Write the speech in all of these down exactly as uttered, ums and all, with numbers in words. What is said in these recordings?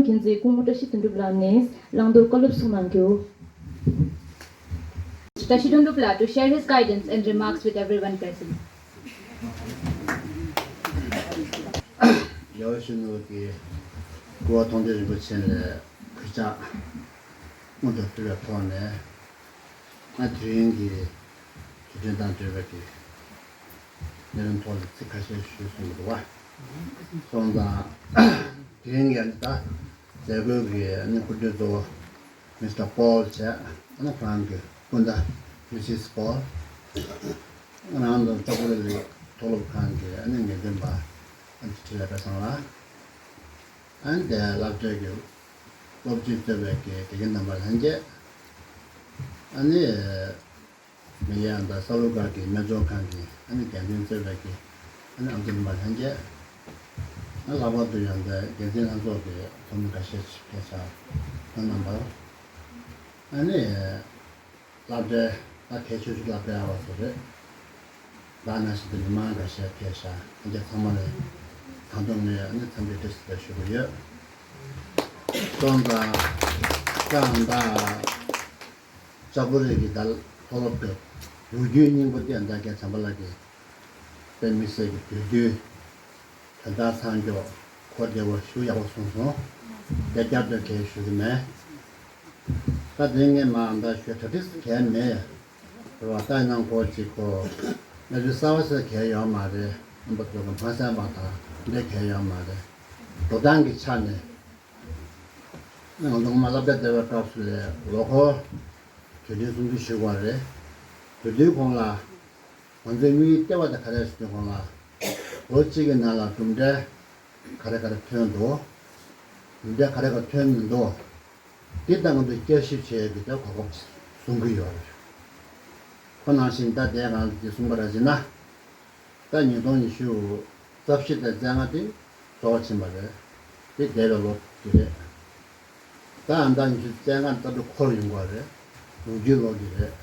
མཁྱེན་བརྩེ་སྐུ་ངོ་བཀྲ་ཤིས་དོན་གྲུབ་ལགས་ནས་བླང་དོར་བཀའ་སློབ་གསུང་གནང་རྒྱུ། བཀྲ་ཤིས་དོན་གྲུབ་ལགས to share his guidance and remarks with everyone present. རྒྱལ་བ་ཡིད་བཞིན་ནོར་བུ་གི་སྐུ་པར་མཐོང་ཐོས་རིན་པོ་ཆེ་ལ་གུས་ཕྱག་སྔོན་དུ་ཕུལ་བའི་ཐོག་ནས། ང་དེ་རིང་གི་དུས་དྲན་དང་འབྲེལ་བའི་གི་གནད་དོན་ཐོག་ལ་ཚིག་ཁ་ཤས་ཞུ་གསུང་གི་འདུག་བ། སོང་ཙང་དེ་རིང་གི་ད་མཛད་སྒོའི་གི་ཨ་ནི་སྐུ་མགྲོན་གཙོ་བོ་Mister Paul བྱས། ཨ་ནི་ཁོ་རང་གི་སྤུན་ཟླ་Missus Paul། ང་རང་ཚོ་ལྕགས་པོ་ལི་མཐོ་སློབ་ཁང་གི་ཨ་ནི་འགན་འཛིན་པ་ཨ་ནི་འཕྲིན་ལས་སྐལ་བཟང་ལགས། ཨ་ནི་དེ་སློབ་གྲྭའི་གི་སློབ་སྤྱི་གཙོས་པའི་གི་དགེ་རྒན་རྣམ་པ་ལྷན་རྒྱས། ཨ་ནི་མི་ཡ་ད་ས་ལུ་སྒར་གྱི་སྨན་སྦྱོང་ཁང་གི་ཨ་ནི་འགན་འཛིན་གཙོས་པའི་གི་ཨ་ནི་ཨམ་ཆི་རྣམ་པ་ལྷན་རྒྱས། ཨ་ལྷག་པར་དུ་ཡང་ད་འགན་འཛིན་ལྷན་ཚོགས་ཀྱི་ཚོགས་མི་འགའ་ཤས་ཕེབས་ཤག་ཁོང་རྣམ་པ། ཨ་ནི་སློབ་གྲྭའི་ད་གལ་ཆེ་ཤོས་སློབ་གྲྭའི་ཨ་བ་ཚོ་རེད། ད་ནང་བཞིན་དུ་མི་མང་འགའ་ཤས་ཕེབས་ཤག་ལྷན་རྒྱས་ཚང་མ་ལ་དང་ཐོག་ནས་ཨ་ནི་འཚམས་འདྲི་བཀྲ་ཤིས་བདེ་ལེགས་ཞུ་གི་ཡོད། སོང་ཙང་ཀང་ད། ལྕགས་པོ་རི་གི་ད་མཐོ་སློབ་ཀྱི་ལོ་རྒྱུས་སྙིང་པོ་དེ་ད་རྒན་བྱམས་པ་ལགས་ཀྱིས་དཔེ་མི་སྲིད་ཀྱི་དུས་དུས་དོན་དག་ཚང་མགྱོགས་གོ་བདེ་བོ་ཞུ་ཡག་པོ་གསུངས་སོང་། དེ་བསྐྱར་ཟློས་གལ་ཞུ་གི་མེད། ད་དེ་ངས་མ་ད་ཞུ་གྲ་སྒྲིག་གལ་མེད། རེད་བ། ད་ཡིན་ན་ཁོ་གཅིག་ཁོ་གནས་ཚུལ་གསར་བ་ཟེར་གལ་ཡོད་མ་རེད། རྣམ་པ་ཚོ་གི་མ་གསན་པ་དང་འདྲ་གལ་ཡོད་མ་རེད། འགྲོ་སྟངས་ཀྱི་ཆ་ནས། ང་ཚོ་སྔོན་མ་སློབ་གྲྭ་བསྡད་པའི་སྐབས་སུ་ལས་ལོ་འཁོར་དུས་དྲན་སྲུང་བརྩི་ཞུ་དགོས་རེད། དུས་དུས་གོང་ལ་ང་ཚོའི་དམིགས་ཡུལ་ལྟེ་བ་དེ་ག་རེ་ཞུ་དུས་གོང་ལ་ལོ་གཅིག་གི་ནང་ལ་གྲུབ་འབྲས་ག་རེ་ག་རེ་ཐོན་འདུག་གྲུབ་འབྲས་ག་རེ་ག་ཐོན་མི་འདུག་འདི་ལྟ་ང་ཚོས་བསྐྱར་ཞིབ་བྱེད་ཡས་ཀྱི་ད་གོ་སྐབས་བཟུང་གི་ཡོད་རེད། ཁོ་ནང་བཞིན་ད་དེ་གང་ཅི་གསུངས་པ་ར་བྱས་ན། ད་ཉིས་སྟོང་ཉི་ཤུ་རྩ་བཞི་དང་རྩ་ལྔ་དེ་རྫོགས་ཕྱིན་པ་རེད། དེ་འདས་པའི་ལོ་དེ་རེད། ད་ཨ་ད་ཉི་ཤུ་རྩ་ལྔ་ལྟ་གྲུབ་འཁོར་ཡོང་གི་རེད། ལོ་རྒྱུས་ལོ་དེ་རེད།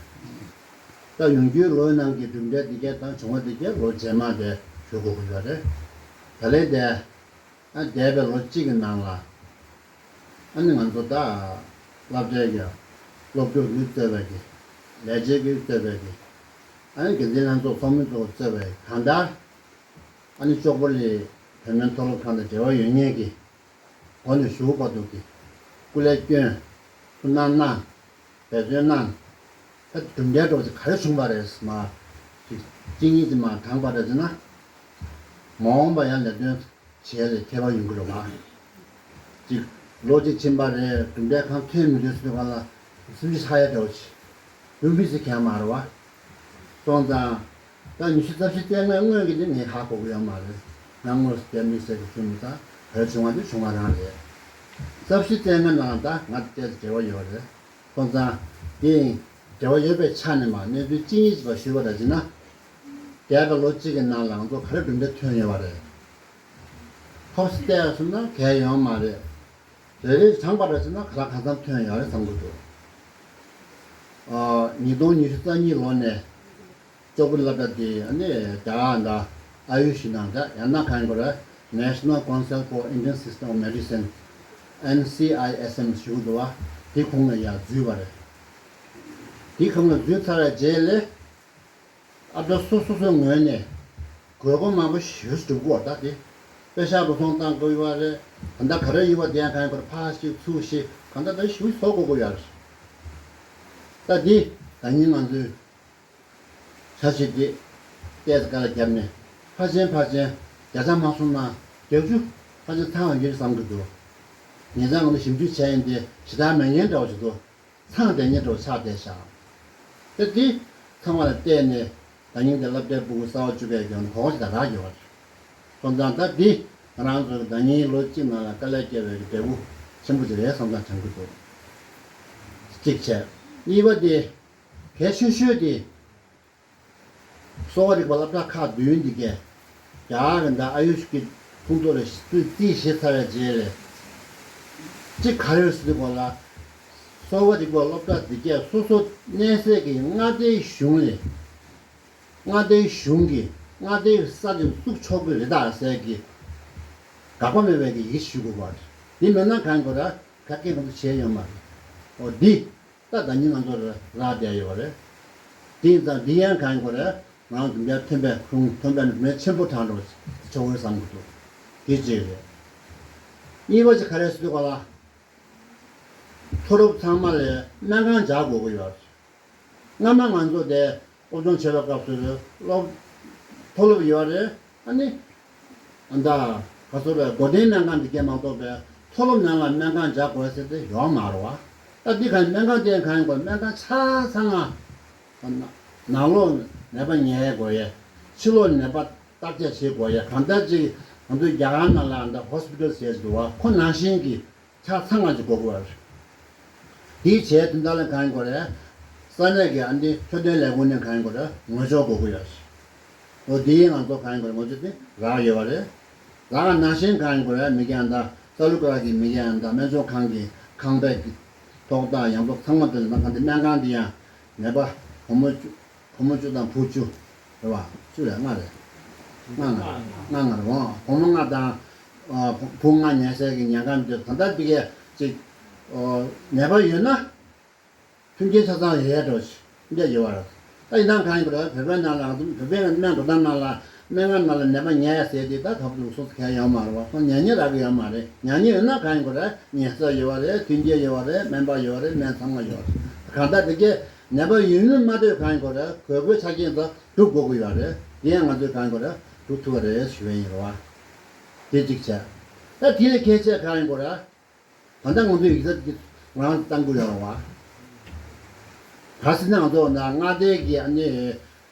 ད་ཡོང་རྒྱུའི་ལོའི་ནང་གི་གྲུབ་འབྲས་དེ་གས་དང་བྱུང་བ་དེ་གས་ལོ་རྗེས་མ་དེ་ཞུ་དགོས་ཀྱི་ཡོད་རེད། ད་ལན་དེ་ཨ་འདས་པའི་ལོ་གཅིག་གི་ནང་ལ་ཨ་ནི་ང་ཚོ་ད་སློབ་གྲྭའི་གི་སློབ་ཕྲུག་གིས་གཙོས་པའི་གི་ལས་བྱེད་ཀྱིས་གཙོས་པའི་གི་ཨ་ནི་འགན་འཛིན་ལྷན་ཚོགས་ཚོགས་མི་ཚོ་གཙོས་པའི་གང་ལྟར་ཨ་ནི་ལྕགས་པོ་ལི་བོད་སྨན་མཐོ་སློབ་ཁང་དང་འབྲེལ་བ་ཡོད་མཁན་གྱི་སྒོ་ནས་ཞུ་བར་དུ་གི་སྐུ་ལས་བསྐྱོན། ཐུགས་སྣང་གནང་། འབད་བརྩོན་གནང་། ད་གྲུབ་འབྲས་འདྲ་བོ་ཅིག་ག་རེ་བྱུང་བ་རེད་མ། ཅིག་གཅིག་གཉིས་ཅིག་མ་དྲངས་པ་རེད་ཟེར་ན། མ་འོངས་པ་ཡང་ལས་དོན་བྱེད་ཡ་ལ་ཁྱད་པར་ཡོང་གི་རེད་མ། ཅིག་ལོ་གཅིག་ཕྱིན་པ་རེད། གྲུབ་འབྲས་གང་ཐོན་མི་འདུག་ཟེར་དུས་གང་ལ་སེམས་ཤུགས་ཆག་ཡ་འདྲ་བོ་ཅིག་ཡོང་མི་སྲིད་མཁན་མ་རེད་བ། སོང་ཙང་། ད་ཉི་ཤུ་རྩ་བཞི་རྩ་ལྔའི་སྔོན་གྱི་དེ་ངས་ཧ་གོ་གི་ཡོད་མ་རེད། ང་དངོས་སུ་དེ་དམིགས་བསལ་གྱི་ཞུ་མི་ཚར། ག་རེ་བྱུང་བ་དེ་བྱུང་བ་རང་རེད། རྩ་བཞི་རྩ་ལྔ་ནང་ད་ང་ཏོག་ཙམ་འབྲེལ་བ་ཡོད་རེད། སོང་ཙང་དེ་འབྲེལ་བ་ཡོད་པའི་ཆ་ནས་མ་གནས་ཚུལ་གཅིག་གཉིས་ཅིག་ཞུས་པ་རེད་ཅེ་ན། འདས་པའི་ལོ་གཅིག་གི་ནང་ལ་ང་ཚོ་ག་རེ་གྲུབ་འབྲས་ཐོན་ཡོད་པ་རེད། ཧོབ་སྟེ་བལྟས་སོང་ན་གལ་ཡོད་མ་རེད། རེ་རེ་དྲངས་པ་རེད་ཟེར་ན་ག་ལ་གང་འཚམ་ཐོན་ཡོད་རེད་བསམ་གྱི་འདུག་ཨ། ཉིས་སྟོང་ཉི་ཤུ་རྩ་གཉིས་ལོ་ནས་ལྕགས་པོ་སློབ་གྲྭ་དེ་ཨ་ནི་རྒྱ་གར་ད་ཨ་ཡུ་ཤི་ནང་ད་ཡང་ན་གང་གོ་རེད། National Council for Indian System of Medicine། ཨེན་སི་ཨའི་ཨེས་ཨེམ་ཞུ་གི་འདུག་བ། དེ་ཁོངས་ལ་ཡར་འཛུལ་བ་རེད། དེ་ཁོངས་ལ་འཛུལ་ཚར་བའི་རྗེས་ལས། ཨ་ད་སོ་སོ་སོའི་ངོས་ནས་དགོས་མཁོ་མང་པོ་ཞེ་པོ་ཅིག་འདུག་གོ་ད་དེ། པེ་ཤག་འགྲོ་སོང་བཏང་དགོས་ཡོད་རེད། ད་ལྟ་ག་རེ་ཡོད་པ་དེ་ཡང་གང་ཡིན་པར་ཕར་ཞིག་ཚུར་ཞིག་གང་ལྟར་ད་ཞེ་པོ་བཟོ་དགོས་ཀྱི་ཡོད་རེད། ད་འདི་ད་ཉིན་ང་ཚོའི་འཆར་གཞི་འདི་ཏོག་ཙམ་དཀའ་ལས་བརྒྱབ་ནས་ཕར་ཕྱིན་ཕར་ཕྱིན་བརྒྱ་ཆ་མ་སོང་ན་བརྒྱད་ཅུ་ཕར་ཕྱིན་ཚང་བ་ཡོད་བསམ་གྱི་འདུག་ཉེ་ཆར་ང་ཚོ་ཞིབ་འཇུག་བྱས་ཡིན་ཏེ་ཇི་ལྟར་མེད་མཁན་འདྲ་བོ་ཞིག་འདུག་ཚང་བསྡད་མཁན་འདྲ་བོ་ཆགས་བསྡད་ཤག་དེ་དེ་ཚང་མ་ལ་བལྟས་ནས་ཟླ་ཉིན་དེ་སློབ་གྲྭའི་ཕྲུ་གུ་གསར་པ་བཅུ་པའི་རྒྱུན་གོང་ཞིག་ད་རག་ཡོད་པ་རེད། སོང་ཙང་ད་འདི་ང་རང་ཚོ་ཟླ་ཉིན་ལོ་གཅིག་ནང་ལ་དཀའ་ལས་བརྒྱབ་པའི་འབྲས་བུ་ཆེན་པོ་ཅིག་རེད་བསམ་ཙང་དྲན་གྱི་འདུག་གཅིག་བྱས། གཉིས་པ་དེ་གལ་ཆེ་ཤོས་དེ། གསོ་བ་རིག་པ་སློབ་གྲྭ་ཁག་བདུན་འདི་གས་རྒྱ་གར་གྱི་ད་ཨ་ཡུཤ་གི་ཁོངས་གཏོགས་ལ་རྩིས་བཞེས་ཚར་བའི་རྗེས་ལས། གཅིག་ག་རེ་ཟེར་དུས་གོ་ལ། གསོ་བ་རིག་པ་སློབ་གྲྭ་འདི་གས་སོ་སོ་གནས་སའི་གི་མངའ་སྡེའི་གཞུང་ལས། མངའ་སྡེའི་གཞུང་གིས་མངའ་སྡེའི་ས་དེ་བཙུགས་ཆོག་གི་རེད་ད་ཟེར་གི་དགག་པ་མེད་པའི་གི་ཡིག་ཞུ་དགོས་པ་རེད། འདི་མེད་ན་གང་གོ་ར་ག་སྐད་ང་ཚོ་བྱས་ཡོད་མ་རེད། འོ་འདི་ད་ད་ནི་ང་ཚོ་ར་རག་བསྡད་ཡོད་རེད། དེ་ཡིན་ཙང་འདི་ཡང་གང་གོ་ར་ང་རང་ཚོ་འདིར་ཐོན་པའི་ཁུངས་ཐོན་པའི་མི་ཆེན་པོ་དྲང་འགྲོ་ཆོག་གི་བསམ་གི་འདུག་དེ་གཅིག་རེད། གཉིས་པ་ཅིག་ག་རེ་ཟེར་དུས་ག་ལ། མཐོ་སློབ་ཚང་མ་ལ་སྨན་ཁང་རྒྱག་དགོས་ཀྱི་ཡོད་རེད། སྔ་མ་ང་ཚོ་དེ་སློབ་སྦྱོང་བྱེད་པའི་སྐབས་སུ་སློབ་མཐོ་སློབ་ཡོད་རེད། ཨ་ནི་ཨ་ད་ག་ཚོད་རེད། སྒོ་བསྟེན་སྨན་ཁང་འདི་གས་མ་གཏོགས་པའི་མཐོ་སློབ་ནང་ལ་སྨན་ཁང་རྒྱག་དགོས་ཟེར་ཏེ་ཡོད་མ་རེད་བ། ད་འདི་ག་སྨན་ཁང་དེ་གང་ཡིན་དགོས། སྨན་ཁང་ཆ་ཚང་ང་ནང་ལོགས་ནད་པ་ཉལ་དགོས་ཡས། ཕྱི་ལོགས་ནད་པ་བརྟག་དཔྱད་བྱེད་དགོས་ཡས། གང་ལྟར་ཅིག་ང་ཚོའི་རྒྱ་གར་ནང་ལ་ཨ་ད་ཧོ་སི་པི་ཊལ་ཟེར་གྱི་འདུག་བ། ཁོ་ནང་བཞིན་གྱི་ཆ་ཚང་ང་ཅིག་དགོས་ཀྱི་ཡོད་རེད། དེའི་བྱས་དོན་དག་ལ་གང་ཡིན་དགོས་རེད། ས་གནས་ཀྱི་ཨ་ནི་འཕྲོད་བསྟེན་ལས་ཁུངས་ནས་གང་ཡིན་དགོས་རེད། ངོ་སྦྱོར་དགོས་ཀྱི་ཡོད་རེད། འོ་དེའི་ང་ཚོ་གང་ཡིན་དགོས་རེད། ངོ་སྦྱོར་དེ་རག་ཡོད་པ་རེད། རག་ནང་བཞིན་གང་ཡིན་དགོས་རེད། མི་རྒན་ད་ས་ལུ་ཀ་ར་གི་མི་རྒན་ད་སྨན་སྦྱོང་ཁང་གི་ཁང་པའི་གི་ཐོག་ད་ཡང་ཐོག་ཚང་མ་དེ་ལ་ན་གང་དེ་སྨན་ཁང་དེ་ཡང་ནད་པ་བུ་མོ་བཅུ་བུ་མོ་བཅུ་དང་བུ་བཅུ་རེད་བ། བཅུ་རེད། ལྔ་རེད། ལྔ་ལྔ་རེད། ལྔ་ལྔ་རེད་བ། བུ་མོ་ལྔ་དང་ཨ་བུ་བུ་ལྔ་ཉལ་སའི་གི་ཉལ་ཁང་དེ་ད་ལྟ་འདི་གས་ཅིག་ཨོ་ནད་པ་ཡོད་ན་མཐུན་རྐྱེན་ཆ་ཚང་ཡོད་འགྲོ་ཞིག་འདི་ཡོད་པ་རེད། ད་ཡིན་ནའང་གང་ཡིན་པ་རེད། བོད་པའི་ནང་ལ་ང་ཚོ་བོད་པའི་སྨན་འགྲོ་སྟངས་ནང་ལ་སྨན་ཁང་ནང་ལ་ནད་པ་ཉལ་ཟེར་དེ་ད་ད་བུ་ལུགས་སྲོལ་གང་ཡང་ཡོད་མ་རེད་བ། ཁོ་ཉལ་ཉལ་རག་གི་ཡོད་མ་རེད། ཉལ་ཉལ་ཡོད་ན་གང་ཡིན་པ་རེད། ཉལ་ས་ཡོད་པ་རེད། མཐུན་རྐྱེན་ཡོད་པ་རེད། སྨན་པ་ཡོད་པ་རེད། སྨན་ཚང་མ་ཡོད་པ་རེད། གང་ལྟར་དེ་གས་ནད་པ་ཡོད་ན་མ་གཏོགས་གང་ཡིན་པ་རེད། དགོས་མཁོའི་ཆ་རྐྱེན་ཚོ་སྒྲུབ་དགོས་ཀྱི་ཡོད་རེད། དེ་ཡང་ང་ཚོས་གང་ཡིན་པ་རེད། སྒྲུབ་ཐུབ་པ་རེད་ཞུ་ཡ་ཡིན་རེད་བ། དེ་གཅིག་བྱས། ད་དེ་ལས་གལ་ཆེ་གང་ཡིན་པ་རེད། ད་ལྟ་ང་ཚོའི་ཡིག་ཚད་ཀྱི་ང་རང་གཏང་དགོས་ཡོད་རེད་བ། ག་ཟེར་ན་ང་ཚོ་ན་མངའ་སྡེ་གི་ཨ་ནི་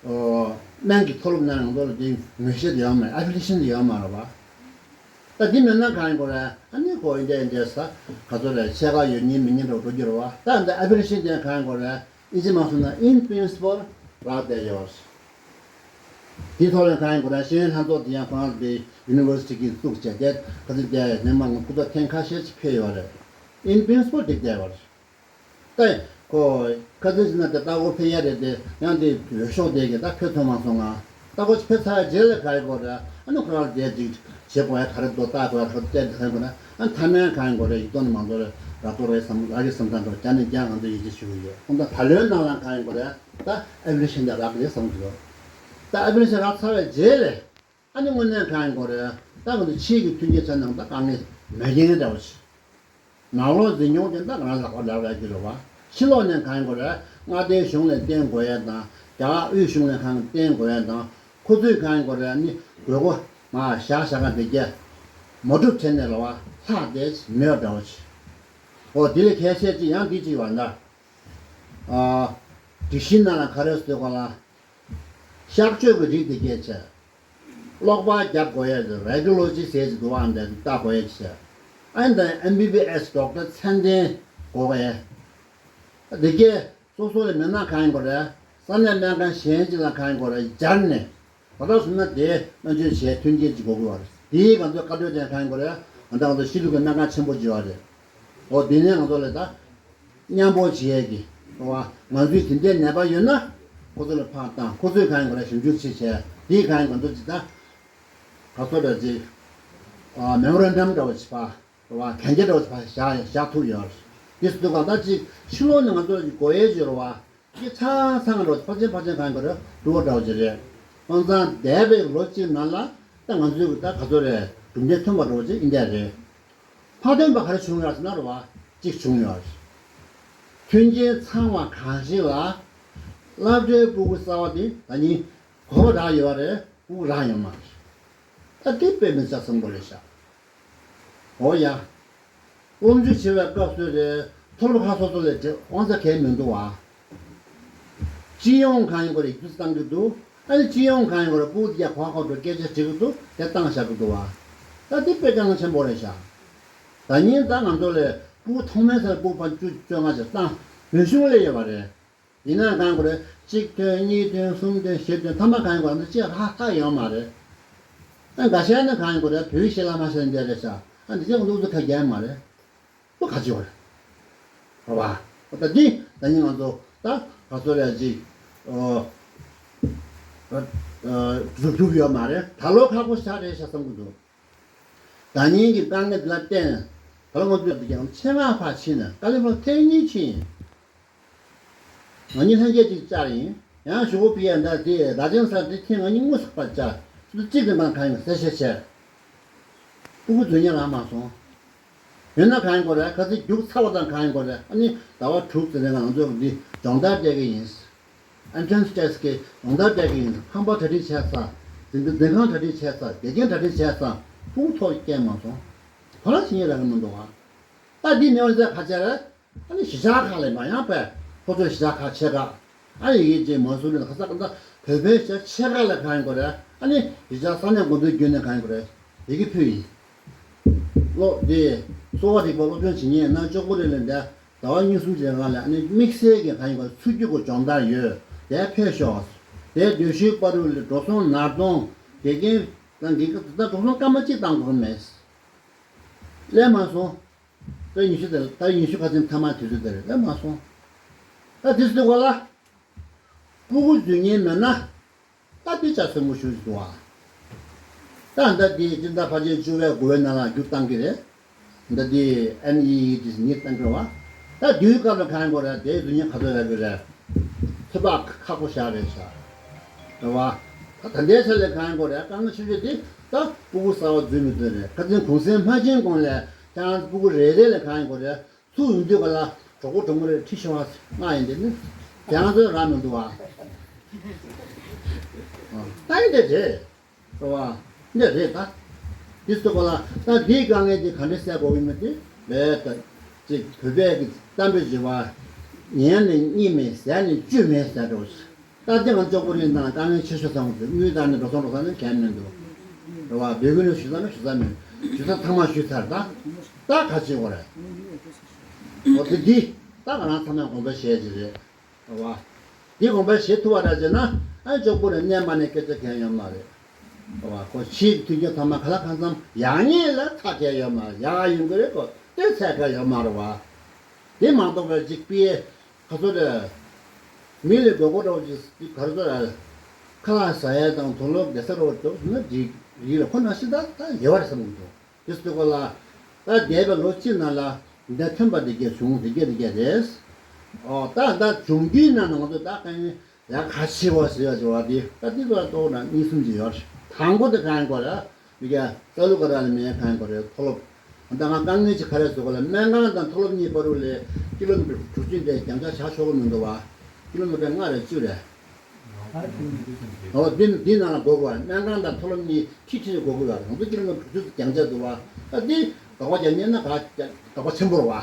ཨོ་སྨན་གྱི་མཐོ་སློབ་ནང་ང་ཚོ་ལ་དེ་ངོས་བཞེས་དེ་ཡོད་མ་རེད། ཨེ་ཕི་ལེ་ཤན་དེ་ཡོད་མ་རེད་བ། ད་དེ་མེད་ན་གང་ཡིན་དགོས་རེད། ཨ་ནི་ཁོ་འདི་འདྲ་འདི་འདྲ་ས་ག་ཚོད་རེད། ཕྱེད་ཀ་ཡོད་ཉིན་མེད་ཉིན་འགྲོ་འགྲོ་རྒྱུ་རེད་བ། ད་འདི་ཨེ་ཕི་ལེ་ཤན་དེ་གང་ཡིན་དགོས་རེད། ཨིན་ཇི་མ་སོང་ན་in principle རག་བསྡད་ཡོད། དེའི་ཐོག་ལ་གང་ཡིན་དགོས་རེད། ཤེས་ཡོན་ལྷན་ཚོགས་དེ་ཡང་ཁོ་རང་ཚོའི་ཡུ་ནི་ཝར་སི་ཊི་གིས་བཙུགས་བྱས་ཏེ་ཁ་སང་དེ་ནས་མར་ང་སྐུ་ཚབ་ཐེངས་ཁ་ཤས་ཅིག་ཕེབས་ཡོད་རེད། In principle འགྲིག་བསྡད་པ་རེད། ད་ཁོ་ཁ་སང་ཕྱི་ནང་དེ་ལྟ་བུ་ཕེབས་ཡ་རེད་དེ། ཡང་དེ་འོས་ཤོག་དེ་གི་ད་ཕེབས་ཐུབ་མ་སོང་ང་། ལྟ་བུ་ཕེབས་ཚར་རྗེས་ལ་ག་རེ་དགོས་རེད། ཨ་ནི་ཁོ་རང་དེ་ཅིག་བྱེད་དགོས་ཡ་ག་རེ་འདུག་ལྟ་དགོས་ཡ་ག་རེ་བལྟས་ཏེ་ག་རེ་དགོས་ན། ཨ་མཐའ་མའི་གང་ཡིན་དགོས་རེད། ཡིད་རྟོན་མང་ཚོགས་རེད་རག་ཐུབ་རེད་བསམ་རག་གི་བསམ་བསམ་འགྲོ་རྒྱ་ནས་རྒྱ་ང་ཚོ་ཡིད་ཆེས་ཞུ་གི་ཡོད། ཁོང་ད་ད་ལོའི་ནང་ལ་གང་ཡིན་དགོས་རེད། ད་ཨེ་ཕི་ལེ་ཤན་དེ་རག་གི་རེད་བསམ་གི་འདུག་ད་ཨེ་ཕི་ལེ་ཤན་རག་ཚར་བའི་རྗེས་ལས་ཨ་ནི་དངོས་གནས་གང་ཡིན་དགོས་རེད། ད་ང་ཚོ་ཕྱིའི་གི་མཐུན་རྐྱེན་ཆ་ནང་ད་དཀའ་ངལ་མེད་མཁན་འདྲ་བོ་ཞིག་ནང་ལོགས་འཛིན་སྐྱོང་དེ་ད་ང་རང་ལག་པ་ལག་རག་གི་རེད་བ། ཕྱི་ལོགས་ནས་གང་ཡིན་དགོས་རེད། མངའ་སྡེའི་གཞུང་ལ་བརྟེན་དགོས་ཡས་དང་། རྒྱ་གར་དབུས་གཞུང་ལ་གང་བརྟེན་དགོས་ཡས་དང་། ཁོ་ཚོས་གང་ཡིན་དགོས་རེད། ཨ་ནི་དགོས་མཁོ་མ་བཞག་བཞག་ག་དེ་གས་མ་སྒྲུབ་བྱས་ནས་ལ་བ་ལྷག་བསྡད་མེད་པ་འདྲ་བོ་ཞིག་འོ་དེ་ལས་གལ་ཆེ་ཅིག་ཡང་དེ་ཅིག་བ་ན། ཨ། སྒྲིག་གཞི་ནང་ལ་ག་རེ་ཟེར་དགོས་ལ། གཤག་བཅོས་ཀྱི་རིགས་དེ་གས་བྱས། ཀློག་པ་རྒྱབ་དགོས་ཡས་རེ་ཌི་ཡོ་ལོ་ཇི་ཟེར་གྱི་འདུག་ཨ་འདྲ་ལྟ་དགོས་ཡས་བྱས། ཨ་འདྲ་ཨེམ་བི་བི་ཨེས་ཌོག་ཊར་ཚད་ལྡན་དགོས་ཡས། དེ་གས་སོ་སོ་ལ་མེད་ན་གང་ཡིན་དགོས་རེད། ས་གནས་སྨན་ཁང་གཞན་ཅིག་ལ་གང་ཡིན་དགོས་རེད། སྦྱར་ནས། ད་ལྟ་སོང་ན་དེ་སྨན་བཅོས་བྱས་མཐུན་རྐྱེན་ཅིག་དགོས་ཀྱི་ཡོད་རེད། དེའི་ང་ཚོའི་བཀའ་འཁྲོལ་དེ་གང་ཡིན་དགོས་རེད། ང་ཚོ་ང་ཚོ་གཞིས་ལུས་ཀྱི་སྨན་ཁང་ཆེན་པོ་ཅིག་ཡོད་རེད། འོ་དེ་ནས་ང་ཚོ་ལ་ད་མཉམ་སྤོ་བྱེད་ཡས་ཀྱི་རེད་བ། ང་ཚོའི་དེ་འདྲའི་ནད་པ་ཡོད་ན་ཁོ་ཚོ་ལ་ཕར་བཏང་། ཁོ་ཚོས་གང་ཡིན་དགོས་རེད། ཞིབ་འཇུག་བྱེད་བྱས་དེའི་གང་ཡིན་ང་ཚོ་ཅིག་ད་ག་ཚོད་རེད་ཅིག་མེ་མོ་རན་ཌམ་འདྲ་བོ་ཅིག་ཕར་རེད་བ། གན་རྒྱ་འདྲ་བོ་ཅིག་ཕར་བཞག་བཞག་ཐུབ་ཡོད་རེད། དེ་སུ་འདུག་གང་ལྟར་ཅིག་ཕྱི་ལོགས་ནས་ང་ཚོ་ལ་ཅིག་དགོས་ཡས་ཅིག་རེད་བ། དེ་ཆ་ཚང་རོ་ཕལ་ཆེར་ཕལ་ཆེར་གང་གི་རེད་འགྲོ་བ་འདྲ་བོ་ཅིག་རེད། སོང་ཙང་འདས་པའི་ལོ་གཅིག་ནང་ལ་ད་ང་ཚོའི་ད་ག་ཚོད་རེད་གྲུབ་འབྲས་ཐོན་པ་འདྲ་བོ་ཅིག་ཨིན་འདྲ་རེད། མ་ཐོན་པ་ག་རེ་བྱུང་ཡོད་ཟེར་ན་རེད་བ། གཅིག་བྱུང་ཡོད་རེད། མཐུན་རྐྱེན་ཚང་བ་གང་ཞིག་ལ་སློབ་གྲྭའི་སྤུ་གུ་གསར་བ་དེ་ད་ནི་གོ་བ་རག་ཡོད་རེད། སྤུ་གུ་རག་ཡོད་མ་རེད། ད་དེ་དཔེ་མི་སྲིད་བཟང་པོ་རེད་ཤག་འོ་ཡ། སློབ་འཇུག་བྱེད་པའི་སྐབས་སུ་རེད། མཐོ་སློབ་ཁག་སོ་སོ་ལས་དབང་ཆ་གང་ཡང་མི་འདུག་བ། སྤྱི་ཡོངས་གང་ཡིན་དགོས་རེད་ཡིག་ཚད་བཏང་གི་འདུག་ཨ་ནི་སྤྱི་ཡོངས་གང་ཡིན་དགོས་རེད་སྤུ་གུ་དེ་ག་གོ་ཁོ་འགྲོ་སྐད་ཆ་དྲི་གི་འདུག་དེ་བཏང་བཞག་གི་འདུག་བ། ད་འདི་དཔེ་དཀའ་ངལ་ཆེན་པོ་རེད་ཤག་ད་ཉིན་ད་ང་ཚོ་ལས་སྤུ་གུ་ཐོག་མའི་སར་སྤུ་གུ་ཕར་བཅུ་བཅོ་ལྔ་ཞིག་བཏང་། རིན་གཞུང་སླེབས་ཡོད་པ་རེད། ཡིན་ན་གང་དགོས་རེད། གཅིག་ཐོན་གཉིས་ཐོན་གསུམ་ཐོན་བཞི་ཐོན་ཐ་མ་གང་ཡིན་དགོས་རེད་ཅེས་ཧ་ཧ་ཡོད་མ་རེད། ཨ་འགའ་ཤས་ནི་གང་ཡིན་དགོས་རེད་བོད་ཡིག་ཤེས་ལ་མ་ཤེས་འདྲ་རེད་ཤག་ཨ་འདི་ཚོ་ལུགས་སུ་ཁ་རྒྱག་མ་རེད། ལོ་ག་ཅི་བ་རེད། རེད་བ། ད་འདི་ད་ནི་ང་ཚོ་ད་ག་ཚོད་རེད་ཅིག་ཨོ་ཨོ་སྒྲུབ་ཐུབ་ཡོད་མ་རེད། ད་ལོ་ཁག་པོ་ཤ་རེད་ཤག་བསམ་གི་འདུག་ད་ཉིན་གྱི་དཀའ་ངལ་འདི་ལ་བརྟེན་ ད་ལོ་ང་ཚོས་ཀྱང་ཆེད་མངགས་ཕར་ཕྱིན་ནས་ཀ་ལི་ཕོར་ཐེངས་གཉིས་ཕྱིན་ཡིན། ང་གཉིས་ལྷན་རྒྱས་གཅིག་བཅར་ཡིན། ཡང་ཞུ་སྒོ་ཕི་ཡ་འདྲ་དེ་ཟླ་ཆེན་སར་དེ་ཐེངས་ང་གཉིས་དངོས་སུ་ཕར་བཅར། ཚོད་གཅིག་དེ་མར་གང་ཡིན་གསལ་བཤད་བྱས། སྤུ་གུ་འཛུལ་ཉེན་རག་མ་སོང་། ཡོད་ན་གང་ཡིན་དགོས་རེད། ཁ་ཚིག་རྒྱུགས་ཚར་བ་དང་གང་ཡིན་དགོས་རེད། ཨ་ནི་ཟླ་བ་དྲུག་ཙམ་རིང་ང་ཚོ་འདི་སྦྱོང་བརྡར་སྤྲད་ཀྱི་ཡིན། Entrance test གི་སྦྱོང་བརྡར་སྤྲད་ཀྱི་ཡིན། ཁང་པ་གྲ་སྒྲིག་བྱས་ཚར། འཛིན་འཛིན་ཁང་གྲ་སྒྲིག་བྱས་ཚར། དགེ་རྒན་གྲ་སྒྲིག་བྱས་ཚར། སྤུ་གུ་ཐོག་སྐྱེལ་མ་སོང་། ཁོ་རང་ཤི་ཉེན་རག་གི་མི་འདུག་ཨ། ད་འདི་ནས་འོན་ཟེར་ཁ་ཆེ་རེད། ཨ་ནི་གཞིས་ཆགས་ཁག་ལ་མ་ཡང་པས་ཁོ་ཚོའི་གཞིས་ཆགས་ཁག་ཆེ་ཁག་ཨ་ནི་ཡིན་གཅིག་མ་སུ་རི་ལ་ཁ་ས་ཁ་ས་བོད་པའི་གཞིས་ཆགས་ཆེ་ཁག་ལ་གང་ཡིན་དགོས་རེད། ཨ་ནི་གཞིས་ཆགས་ས་གནས་འགོ་འཛིན་བརྒྱུད་ནས་གང་ཡིན་དགོས་རེད། ཡི་གེ་ཕུལ་ཡིན། ལོ་དེ་གསོ་བ་རིག་པ་སློབ་སྦྱོང་བྱེད་མཁན་ན་ཅོག་པོ་རེ་ལ་འདས་ཟླ་བ་གཉིས་གསུམ་ཅིག་ལ་ཨ་ནི་དམིགས་བསལ་གྱི་གང་ཡིན་དགོས་ཚུར་རྒྱུག་གི་སྦྱོང་བརྡར་ཡོད། དེ་ཕེབས་ཤོག་དེ་སྡོད་ཤུལ་བར་དུ་ལ་འགྲོ་སོང་ནར་གཏོང་དགེ་རྒན་དང་དགེ་རྒན་ད་འགྲོ་སོང་སྐར་མ་གཅིག་བཏང་དགོས་མེད། སླེབས་མ་སོང་། ད་ཉི་ཤུ་དེ་ད་ཉི་ཤུ་ཁ་ཚིག་མཐའ་མ་དུས་ཚོད་དེ་རེད། ལས་མ་སོང་། ད་དུས་ཚོད་དེ་གོ་ལ། སྤུ་གུ་འཛུལ་ཉེན་མེད་ན། ད་དེ་ཆ་སེམས་པོ་ཞུ་ཞིག་འདུག་ཨ། ད་ད་དེ་སྤྱི་ཟླ་ཕལ་ཆེར་བཅུ་བའི་དགུ་བའི་ནང་ལ་རྒྱུགས་བཏང་གི་རེད། ད་དེ་ཨེན་ཨི་ཨི་ཏི་ཉིས་བཏང་གི་རེད་བ། ད་དུས་སྐབས་ལ་གང་གོ་རེད། དེ་འཛུལ་ཉེན་ག་ཚོད་ཡོད་གི་རེད། ཚོད་དཔག་ཁག་པོ་བཞག་རེད་ཤག་རེད་བ། ད་ད་ལྟའི་ཆ་ལ་གང་གོ་རེད། དཀའ་ངལ་ཆེ་ཤོས་དེ་ད་སྤུ་གུ་གསར་བ་འཛུལ་མི་འཛུལ་རེད། ཁ་སང་གུང་སེང་མ་ཕྱིན་གོང་ལ་ཁྱེད་རང་སྤུ་གུ་རེ་རེ་ལ་གང་གོ་རེད། ཚུར་ཡོང་དུས་ག་ལ་གྲོགས་པོ་གྲོགས་མོ་རེ་ཁྲིད་ཤོག་ཨ་ང་ཡིན་དེ་ནི་དེང་སང་རང་མི་འདུག་ཨ། ད་ཡིན་དེ་རེད། རེད་བ། འདི་རེད་ད། འདི་སོ་ག་ལ་ད་འདིའི་དཀའ་ངལ་འདི་ག་འདྲ་སེལ་དགོས་ཀྱི་མེད་དེ་རེད་ད། ཅིག་བོད་པའི་གི་གཏམ་དཔེ་བརྗོད་པ། ཉལ་ནས་གཉིད་མེད་ཟས་ནས་བཅུད་མེད་ཟེར་འགྲོ། ད་ལྟ་ང་ཅོག་པོ་རིན་དང་དཀའ་ངལ་ཆེ་ཤོས་ཚང་དུ་དངུལ་དང་ནི་འགྲོ་སོང་འགྲོ་ས་ནི་གལ་མི་འདུག་རེད་བ། བོད་ཁུལ་ནས་ཞུ་ས་ནི་ཞུ་ས་མེད། ཞུ་ས་ཚང་མ་ཞུས་ཚར་ད། ད་ག་བྱེད་དགོས་རེད། འོ་དེ་འདི་ད་ང་རང་ཚང་མས་དགོངས་པ་བཞེས་ཀྱི་རེད། རེད་བ། འདི་དགོངས་པ་བཞེས་ཐུབ་པ་ར་བྱས་ན་ཨ་ཅོག་པོ་རེ་གནས་མ་ནས་སྐད་ཆ་གང་ཡོད་མ་རེད། རེད་བ། ཁོ་ཕྱིའི་མཐུན་རྐྱེན་ཚང་མ་ག་ལ་གང་འཚམ་ཡག་ཉེས་ལ་ཐག་གང་ཡོད་མ་རེད། ཡག་ཡོང་གི་རེད་ཁོ་དེ་ཚད་གང་ཡོད་མ་རེད་བ། དེ་མ་གཏོགས་པའི་ཅིག་པིའི་ཁ་སོ་རེ། མི་ལ་དགོས་མཁོ་འདྲ་བོ་ཅིག་ག་རེ་ཟེར། ཁ་ལག་ཟ་ཡས་དང་དུག་ལོག་བསྡད་ས་འདྲ་བོ་འདུག་ན་འགྲིག་རིགས་ལ་ཁོ་ནང་བཞིན་ད་ད་ཡོད་རེད་བསམ་གྱི་འདུག་དེ་སུ་གོ་ལ། ད་འདས་པའི་ལོ་གཅིག་ནང་ལ་འདི་འདྲ་ཐོན་པ་འདི་གས་བྱུང་། འདི་གས་འདི་གས་རེད། ཨོ་ད་ད་བྱུང་རྒྱུའི་ནང་ནས་ང་ཚོ་ད་གང་ཡང་ཡག་ག་ཆེ་བ་ཟེར་ཡ་ཅིག་བ་འདི་ད་འདི་ཚོ་ལ་གཏོགས་ན་གཉིས་གསུམ་ཅིག་ཡོད་རེད། དང་པོ་དེ་གང་ཡིན་གོ་རེད། མི་སྐྱ་ས་ལུ་ཀ་ར་ལ་མེད་གང་གོ་རེད། མཐོ་སློབ། ད་ང་དཀའ་ངལ་ཅིག་ག་རེ་བཟོ་གོ་ལ། སྨན་ཁང་དང་མཐོ་སློབ་གཉིས་བར་དུ་ལས་ཀི་ལོ་མི་ཊར་དྲུག་ཅུ་འདྲའི་རྒྱང་ཆ་ཆག་ཆོག་གི་མི་འདུག་བ། ཀི་ལོ་མི་ཊར་ལྔ་རེ་བཅུ་རེ། ཨོ་འདི་འདི་ནང་ལ་འགོར་གི་བ། སྨན་ཁང་དང་མཐོ་སློབ་གཉིས་ཁྲིད་ཁྲིད་ནས་འགོར་གི་བ། ང་ཚོ་ཀི་ལོ་མི་ཊར་དྲུག་ཅུ་རྒྱང་ཆ་འདུག་བ། ད་འདི་དགག་པ་རྒྱག་ཉན་ན་ག་དགག་པ་ཆེན་པོ་རེད་བ།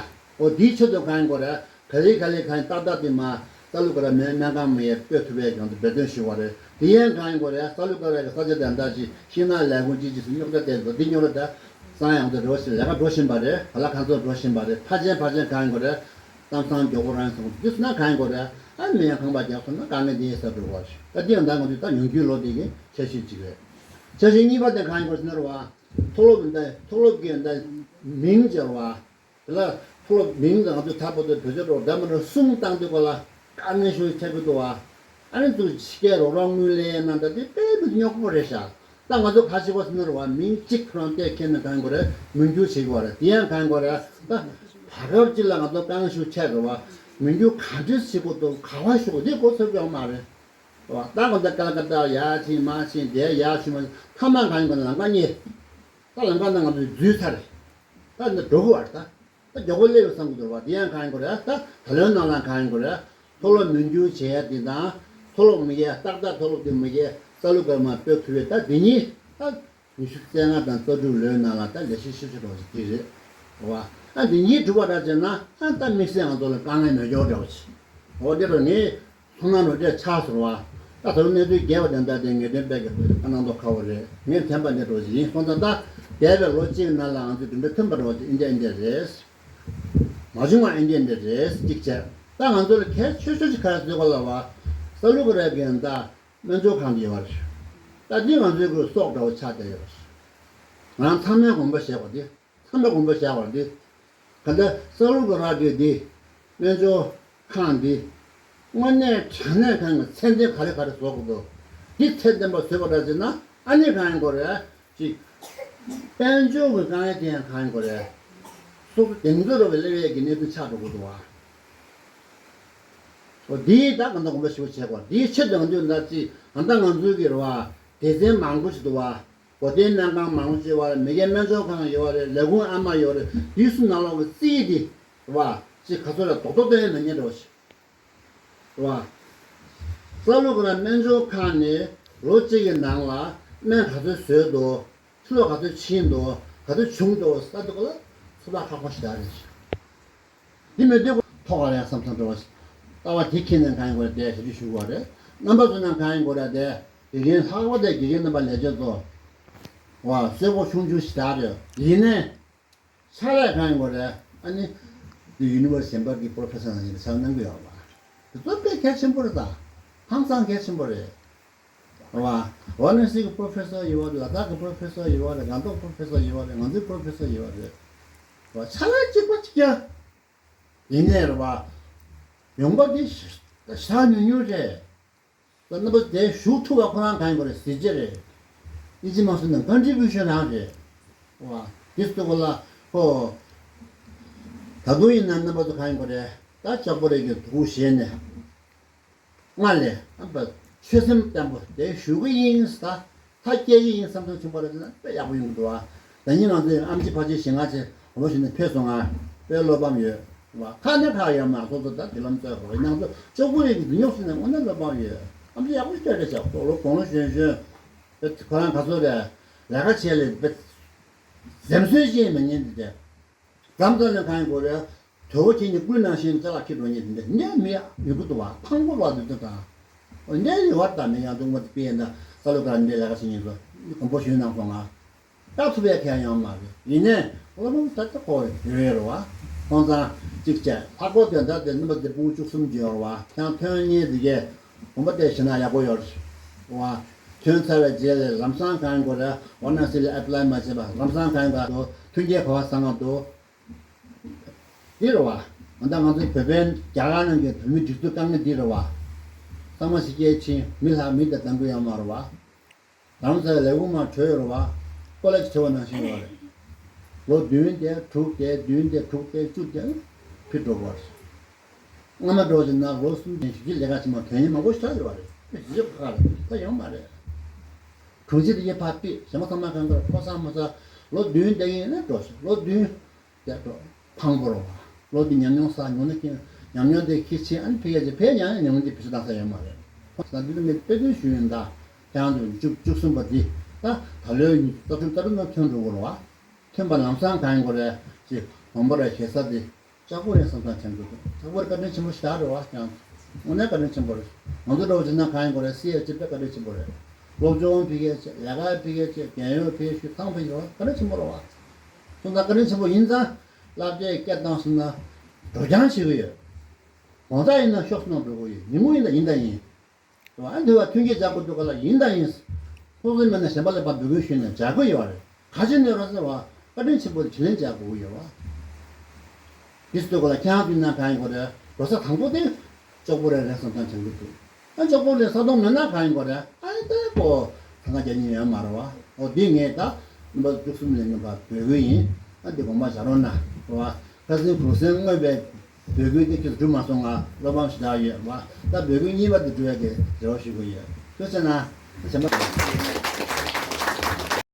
ཨོ་འདིའི་ཆེད་དུ་གང་ཡིན་དགོས་རེད། ག་ལེ་ག་ལེ་གང་ཡིན་ཏག་ཏག་དེ་མ་ས་ལུ་ཀ་ར་མེད་སྨན་ཁང་མ་ཡས་སྤོས་ཐུབ་པའི་གང་དུ་འབད་བརྩོན་ཞུ་བ་རེད། དེ་ཡང་གང་ཡིན་དགོས་རེད། ས་ལུ་ཀ་ར་གི་ས་ཆ་དེ་འདྲ་ཅིག་ཤིང་ནགས་ལས་ཁུངས་ཅིག་ཅིག་སུ་རྙོག་དྲ་དེ་ཚོ་འདི་རྙོག་དྲ་དེ་སང་ཡང་དུ་འགྲོ་བཞིན་ལས་ཀ་འགྲོ་བཞིན་པ་རེད། ག་ལ་གང་ཚོད་འགྲོ་བཞིན་པ་རེད། ཕར་ཕྱིན་ཕར་ཕྱིན་གང་ཡིན་དགོས་རེད། གཏམ་བཟང་མགྱོགས་པོ་རང་སོང་འདི་སུ་ན་གང་ཡིན་དགོས་རེད། ཨ་མི་ཡང་ཁང་པ་རྒྱག་སོང་ན་དཀའ་ངལ་འདི་ཡིན་ས་འགྲོ་བ་རེད། ད་འདི་ཡང་ད་ང་ཚོས་ད་ཡོང་རྒྱུའི་ལོ་དེ་གི་འཆར་གཞི་གཅིག་རེད། འཆར་གཞི་གཉིས་པ་དེ་གང་ཡིན་དགོས་ཟེར་ན་རེད་བ། མཐོ་སློབ་འདི་མཐོ་སློབ་ཀྱི་འདི་མིང་སྦྱར་བ། དེ་ལ་མཐོ་སློབ་མིང་དང་ང་ཚོས་ད་བར་དུ་བོད་ཆས་རོགས་འདྲ་མི་འདྲ་གསུམ་བཏང་དུས་ག་ལ་དཀའ་ངལ་ཤོར་ཐེབས་ཀྱི་འདུག་བ། ཨ་ནི་ཚོ་ཕྱི་རྒྱལ་རོགས་རམ་དངུལ་ལེན་གནང་ད་དེ་དཔེ་མི་རྙོག་པོ་རེད་ཤག་ད་ང་ཚོ་ག་ཞིག་བ་ཟེར་ན་རེད་བ། མིང་གཅིག་ཁོ་རང་བལྟས་ཁྱེར་ནས་གང་དགོས་རེད། མི་འགྱུར་བྱེད་དགོས་རེད། དེ་ཡང་གང་དགོས་རེད། ད་བར་སྐབས་གཅིག་ལ་ང་ཚོ་དཀའ་ངལ་ཤུགས་ཆེ་དགོས་བ། མི་འགྱུར་ག་འདྲས་བྱེད་དགོས་འདུག་ག་བ་ཞུ་དགོས་འདི་གོ་ཚོད་ཡོང་མ་རེད། རེད་བ། ད་ང་ཚོ་ཀ་ལ་ཀ་ཏ་ཡར་ཕྱིན་མར་ཕྱིན་དེ་ཡར་ཞུ་མ་ཐ་མ་གང་ཡིན་གོ་ན་ལམ་ཁ་གཉིས། ད་ལམ་ཁ་ནང་ང་ཚོ་འཛུལ་ཚར་རེད། ད་འདི་འགྲོ་གི་བ་རེད་ད། ད་མགྱོགས་པོ་སླེབས་ཡོང་བསམ་གྱི་འདུག་བ། འདི་ཡང་གང་ཡིན་དགོས་རེད། ད་ད་ལོའི་ནང་ལ་གང་ཡིན་དགོས་རེད། མཐོ་སློབ་མི་འགྱུར་བྱེད་ཡ་འདི་དང་། མཐོ་སློབ་མི་ཡས་ཏག་ཏག་མཐོ་སློབ་འདི་མི་ཡས་ས་ལུ་ཀར་མ་སྤོས་ཐུབ་ཡས་ད་འདི་གཉིས་ད་ཉི་ཤུ་རྩ་ལྔ་དང་རྩ་དྲུག་ལོའི་ནང་ལ་ད་ལས་གཞི་ཤེས་བྱ་འདྲ་བོ་ཞིག་འདི་རེད། རེད་བ། ཨ་འདི་གཉིས་འགྲུབ་པ་འདྲ་བྱས་ན་ཨ་ད་དམིགས་བསལ་ང་ཚོ་ལ་དཀའ་ངལ་མེད་འགྱོག་འདྲ་བོ་ཞིག་འོ་འདི་རུ་ངས། ཚོར་སྣང་རུ་འདྲ་ཆགས་སོང་བ། ད་དོན་གནས་ཚུལ་རྒྱས་པ་དེ་འདྲ་དེ་ངེས་གཏན་དཔེ་གི་ཨ་གནང་མདོག་ཁ་བོ་རེད། ངས་དྲན་པ་འདི་འགྲོ་བཞིན་ཡིན་སོང་ཙང་ད་འདས་པའི་ལོ་གཅིག་ནང་ལ་ང་ཚོས་དེ་འདྲ་ཐོན་པ་འགྲོ་བ་དེ་ཨིན་འདྲ་ཨིན་འདྲ་རེད། མ་བྱུང་བ་ཨིན་འདྲ་ཨིན་འདྲ་རེད་གཅིག་བྱས། ད་ང་ཚོ་ལ་གལ་ཆེ་ཤོས་ཅིག་ག་རེ་ཟེར་གོ་ལ་བ། ས་ལུ་ཀ་ར་གི་ད་སྨན་སྦྱོང་ཁང་དེ་ཡོད་རེད། ད་འདི་ང་ཚོའི་གི་སྲོག་འདྲ་བོ་ཆགས་བསྡད་ཡོད་རེད། ང་རང་ཚང་མའི་དགོངས་པ་བཞེས་པ་དེ། ཚང་མས་དགོངས་པ་བཞག་པ་འདི། ག་འདྲ་ས་ལུ་ཀ་ར་གི་འདི། སྨན་སྦྱོང་ཁང་འདི། དངོས་གནས་དྲང་གནས་གང་གི་ཚད་ལྡན་ག་རེ་ག་རེ་བཟོ་དགོས་འདུག་འདི་ཚད་ལྡན་པ་བཟོས་པ་འདྲ་ཟེར་ན་ཨ་ནི་གང་ཡིན་དགོས་རེད། ཅིག་དཔལ་འབྱོར་གྱི་དཀའ་ངལ་དེ་ཡང་གང་ཡིན་དགོས་རེད། སོ་སོ་གདེང་ཚོད་རོགས་པའི་སླེབས་ཡས་ཀྱི་གནས་ཚུལ་ཆགས་འགྲོ་གི་འདུག་བ། འོ་འདིའི་ད་གང་ལྟར་དགོངས་པ་ཞུ་བ་བྱས་གོ། འདིའི་ཆེད་དུ་ང་ཚོས་ད་ཅི་ད་ལྟ་ང་ཚོའི་གི་རེད་བ། སྡེ་ཚན་མང་པོ་ཞིག་འདུག་བ། སྒོ་བསྟེན་སྨན་ཁང་མང་པོ་ཞིག་ཡོད་རེད། མི་སྐྱའི་སྨན་བཅོས་ཁང་ཡོད་རེད། ལས་ཁུངས་ཨ་མ་ཡོད་རེད། དེའི་གསུམ་ནང་ལོགས་ཀྱི་རྩིས་དེ་རེད་བ། ཅི་ག་ཚོད་ལ་རྡོག་རྡོག་སྟོན་ཡས་མེད་ཉེན་འགྲོ་བ་ཞིག་རེད་བ། ས་ལུ་ག་ན་སྨན་བཅོས་ཁང་ནས་ལོ་གཅིག་གི་ནང་ལ་སྨན་ག་ཚོད་བཟོས་འདུག་ཕྱི་ལོགས་ག་ཚོད་ཕྱིན་འདུག་ག་ཚོད་བྱུང་འདུག་ས་འདུག་ག་ལ་ཚོད་དཔག་ཁག་པོ་ཞིག་རེད། འདི་མི་འདོད་པ་ཐོག་ག་རེ་བསམ་བསམ་འགྲོ་བ་ཞིག་ལྟ་བ་དེ་ཁྱེད་ནས་གང་ཡིན་དགོས་རེད་དེ་ཞབས་ཕྱི་ཞུ་དགོས་རེད། རྣམ་པ་ཚོ་ནས་གང་ཡིན་དགོས་རེད་དེ་དགེ་རྒན་ལྷག་པ་དེ་དགེ་རྒན་རྣམ་པ་ལས་བྱེད་ཚོ་བ་གསོལ་པོ་ཆུང་ཆུང་ཞིག་རེད། ཡིན་ནའི་ཕྱག་ལས་གང་ཡིན་དགོས་རེད། ཨ་ནི་འདི་ཡུ་ནི་ཝར་སི་གཞན་པ་གི་པོ་རོ་ཕེ་སར་ནང་ཡིན་ན་ཕྱག་གནང་གི་ཡོད་པ། དེ་ཚོ་དཔེ་གལ་ཆེན་པོ་རེད་ད། ཧང་སང་གལ་ཆེན་པོ་རེད། རེད་བ། ཝ་ར་ཎ་སི་གི་པོ་རོ་ཕེ་སར་ཡོད་པ་རེད། ལ་དྭགས་ཀྱི་པོ་རོ་ཕེ་སར་ཡོད་པ་རེད། སྒང་ཏོག་པོ་རོ་ཕེ་སར་ཡོད་པ་རེད། ང་ཚོའི་པོ་རོ་ཕེ་སར་ཡོད་པ་རེད། རེད་བ། ཕྱག་ལས་གཅིག་པ་གཅིག་རྐྱང་། ཡིན་ནའི་རེད་བ། ཡོང་འབབ་དེ་ཞེ་དྲག་ཉུང་ཉུང་རེད། ད་རྣམ་པ་དེ་ཞུགས་ཐུབ་པ་ཁོ་རང་གང་ཡིན་དགོས་རེད། གཟི་བརྗིད་རེད། ཨིན་ཇི་མ་སོང་ན་ཀོན་ཊི་བྷིའུ་ཤན་རང་རེད། རེད་བ། དེ་སུ་གོ་ལ་ཧོ། ད་དུང་ཡིན་ན་རྣམ་པ་ཚོ་གང་ཡིན་དགོས་རེད། ད་ལྕགས་པོ་རེ་གི་དུག་བཞེས་ནས། སྔར་ལས་ཨ་ཕ་ཆོད་སེམས་བརྟན་པོ་དེ་ཞུ་གི་ཡིན་ཟེར། ད་སྐྱེ་གི་ཡིན་བསམ་ཚུལ་བྱུང་བ་རེད་ན་དཔེ་ཡག་པོ་ཡོང་གི་འདུག་ཨ། ད་ནི་ང་ཚོའི་ཨམ་ཆི་ཕ་ཆེ་ཞིག་ང་ཚོ་འོ་ཞིག་ནས་ཕེབས་སོང་ང་། དཔེ་བློ་ཕམ་ཡོད། བ་ཁ་ནས་ཁ་ཡོད་མ་སོ་སོ་ད་དེ་ལམ་རྩོད་དགོས་ཡིན་ནང་ཚོ་ཅོག་པུ་རེ་གི་འདི་ཉོག་ཟེར་ནས་དངོས་གནས་བློ་ཕམ་ཡོད། ཨམ་ཆི་ཡག་པོ་ཞིག་སྤྲད་རེད་བྱ་དགོས་ལོ་དགུང་ལོ་གཞོན་གཞོན། དཔེ་ཁོ་རང་ག་ཚོད་རེད། ལས་ཀ་བྱས་ལས་དཔེ་འཛེམ་ཟོན་བྱེད་མི་ཉན་འདི་དེ། འཛམ་བཟང་ལ་གང་ཡིན་དགོས་རེད། དོ་བོ་ཁྱེད་ཉིད་ཀུན་ནང་བཞིན་ཅ་ལག་ཁྱེར་འགྲོ་ཉེན་དེ་འདྲ་མི་ཡོད་གི་འདུག་བ། ཕངས་པོ་བ་འདུག་ད། འདྲ་ཡོད་བ། ད་མི་ཡང་འདུག་མ་དེ་པས་ད་ས་ལོ་ག་འདྲ་ལས་ཀ་བྱེད་ཉེན་ཚོ་གོམ་པོ་ཞུས་གནང་སོང་ང་། ད་ཐུབ་ཡ་ཁྱེད་ཡང་མ་རེད། ཡིན་ནའི་བློ་ཕམ་ད་ལྟ་ཁོ་ཡོད་རེད་བ། ཁོང་ཚང་གཅིག་བྱས་ལྷག་པར་དོན་དག་དེ་ནི་མ་དེ་ཕྲུ་གུ་བཅུ་གསུམ་ཅིག་ཡོད་རེད་བ། ཁྱང་ཐོན་ཉེན་དེ་གས་གོམ་པ་དེ་བྱེད་ན་ཡག་པོ་ཡོད་རེད་བ། ཐོན་ཚར་བའི་རྗེས་ལ་ལམ་སང་གང་ཡིན་དགོས་རེད། ཝ་ན་སི་ལ་ཨེ་པ་ལའི་མ་བྱས་པ་ལམ་སང་གང་ཡིན་དགོས་རེད། མཐུན་རྐྱེན་ག་བ་བཟང་ང་འདུག་འདི་རེད་བ། ང་ད་ང་ཚོའི་བོད་པའི་རྒྱ་གར་ནང་གི་བོད་མི་སྒྲིག་འཛུགས་དཀའ་ངལ་འདི་རེད་བ། ཚང་མ་ཕྱི་རྒྱལ་ཕྱིན་མི་ལྷག་མི་དང་གདམ་གི་ཡོད་མ་རེད་བ། རང་ཚོའི་ལས་ཁུངས་མ་གྲོལ་ཡོད་རེད་བ། ཀོ་ལེ་ཇི་བྲིས་པ་ནང་བཞིན་ཡོད་རེད། ལོ་བདུན་དེ་དྲུག་དེ་བདུན་དེ་དྲུག་དེ་བཅུ་དེ་ཕྱིར་འགྲོ་དགོས་རེད། སྔ་མ་འགྲོ་བཞིན་ན་ལོ་གསུམ་དེ་བཞི་ལས་ཀ་བྱེད་མ་དོན་ཡིན་མང་པོ་ཞིག་ཡོད་རེད། ཞིབ་ཁག་རེད་ད་ཡོང་མ་རེད། གྲོང་ཁྱེར་དེ་ཡེ་ཕར་ཕུད་གཞན་པ་ཚང་མ་གང་གར་ཕོ་གསར་མོ་གསར་ལོ་བདུན་དེ་ཡིན་ན་འགྲོ་ཞིག་ལོ་བདུན། དེ་འགྲོ། ཕངས་པོ་རོ་བ། ལོ་འདི་ཉམས་མྱོང་བསགས་མྱོང་ན་ཁྱེད་ཉམས་མྱོང་དེ་ཁྱེད་ཆེ་ཨ་ནི་ཕ་གིར་ཕ་ཡང་ཉམས་མྱོང་དེ་བེད་སྤྱོད་བཏང་ས་ཡོད་མ་རེད། ད་འདི་ནི་དཔེ་སྟོན་ཞུ་ཡིན་ད། ཁྱེད་རང་ཚོ་བཅུ་བཅུ་གསུམ་པ་འདི་ད་ད་ལོའི་རྩ་ཁྲིམས་རྩ་ཁྲིམས་ནང་ཐོན་འགྲོ་དགོས་རེད་བ། ཐོན་པ་ལམ་སང་གང་ཡིན་དགོས་རེད་ཅེས་དགོངས་པ་རེ་བཞེས་ས་དེ་ལྕགས་པོ་རེད་བསམ་སྟངས་དྲན་དགོས་འདུག་ལྕགས་པོ་རེད་བཀའ་དྲིན་ཆེན་པོ་ཞེ་དྲག་རེད་བ། ཁྱེད་རང་ཚོ་དངོས་གནས་བཀའ་དྲིན་ཆེན་པོ་རེད། ང་ཚོ་འདྲ་བོ་བྱས་ན་གང་ཡིན་དགོས་རེད། སི་ཨེ་ཅེ་དཔེ་བཀའ་དྲིན་ཆེན་པོ་རེད། སློབ་སྦྱོང་ཕ་གིར་བྱས། ལས་ཀ་ཕ་གིར་བྱས། རྒན་ཡོལ་ཕ་གིར་ཞུས། ཚང་ཕ་གིར་བ་བཀའ་དྲིན་ཆེན་པོ་རེད་བ། སོང་ཙང་བཀའ་དྲིན་ཆེན་པོ་ཡིན་ཙང་། བསླབ་བྱའི་སྐད་བཏང་སོང་ན་འགྲོ་རྐྱང་བྱེད་ཀྱི་ཡོད། དགོང་དག་ཡིན་ན་ཤོག་སྣོན་འགྲོ་གི་ཡོད། ཉིན་གུང་ཡིན་ན་ཡིན་དང་ཡིན། རེད་བ། ཨ་འདི་བ་མཐུན་རྐྱེན་སྦྱར་དགོས་འདུག་ག་ལ་ཡིན་དང་ཡིན། ཐུགས་སེམས་མེད་ན་གཞན་པ་ལ་ཕར་འབོད་སྐུལ་ཞུས་ནས་སྦྱར་དགོས་ཡོད་རེད། ག་ཅི་ནས་རོགས་ཟེར་བ། བཀའ་དྲིན་ཆེན་པོ་དྲིན་ལན་འཇལ་དགོས་ཀྱི་ཡོད་བ། འདི་སུ་ག་ལ་ཁྱེད་རང་མཐུན་ན་གང་ཡིན་དགོས་རེད། འགྲོ་ས་དང་པོ་དེ། ལྕགས་པོ་རེད་རེད་བསམ་སྟངས་དྲན་གྱི་འདུག་ཨ་ལྕགས་པོ་ལས་ས་དོང་མེད་ན་གང་ཡིན་དགོས་རེད། ཨ་ནི་ལྟ་བུ་ཐང་ག་རྒྱག་མཁན་ཡོད་མ་རེད་བ། འོ་འདི་ངས་ད་རྣམ་པ་བཅུ་གསུམ་ལས་ངན་པ་འབོད་སྐུལ་ཡིན། ཨ་འདི་དགོངས་པ་བཞག་རོགས་གནང་རེད་བ། ཁ་སང་གུང་སེང་སྔོན་པའི་འབོད་སྐུལ་དེ་ཁྱེད་ཚོ་འགྲུབ་མ་སོང་ང་བློ་ཕམ་ཞེ་དྲག་ཡོད་བ། ད་འབོད་སྐུལ་གཉིས་པ་དེ་འགྲུབ་ཡ་གི་རེ་བ་ཞུ་གི་ཡོད། ཐུགས་རྗེ་གནང་། ཐུགས་རྗེ་གནང་།